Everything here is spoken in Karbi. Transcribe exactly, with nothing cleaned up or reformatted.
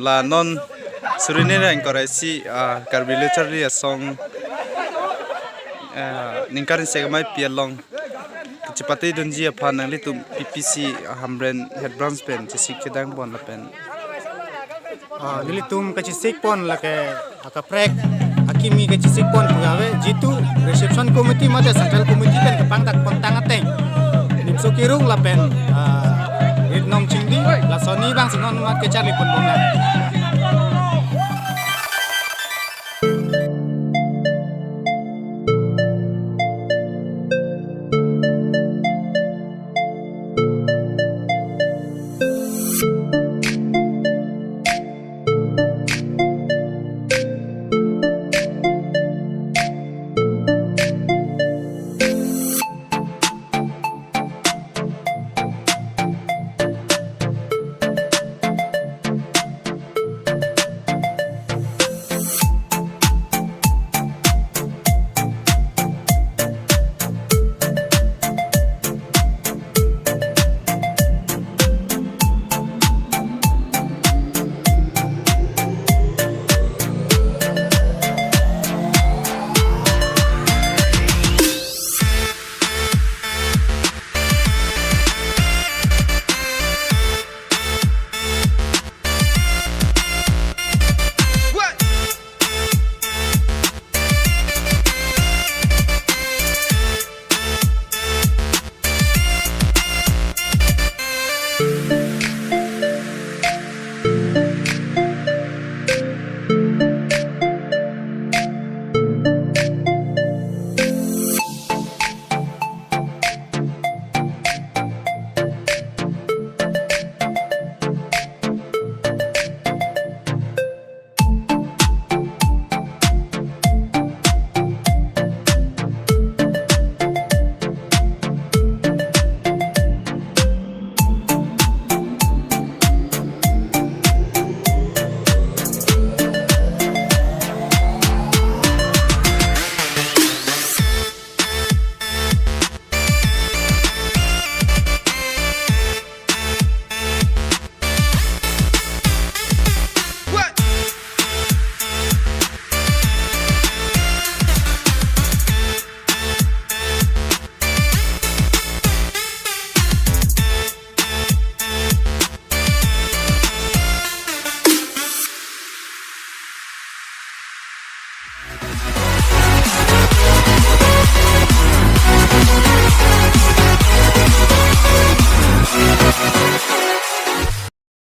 La non suri hini ra ingkoi ra isi, ah, Karbi Lo Charli Asong, ah, ningkan isi kamai pi along kachepate dunji aphan nanglitum P P C Hamren Head Branch pen chesik chedang pon lapen, ah, nelitum kachesik pon lake akaprek akimi kachesik pon pu ave, jitu reception committee mate central committee pen kepangdak pon tang ateng Nimso Kirung lapen, ah, Rit Nong Chingdi, lason abang si non mat kacharli pon bomlang.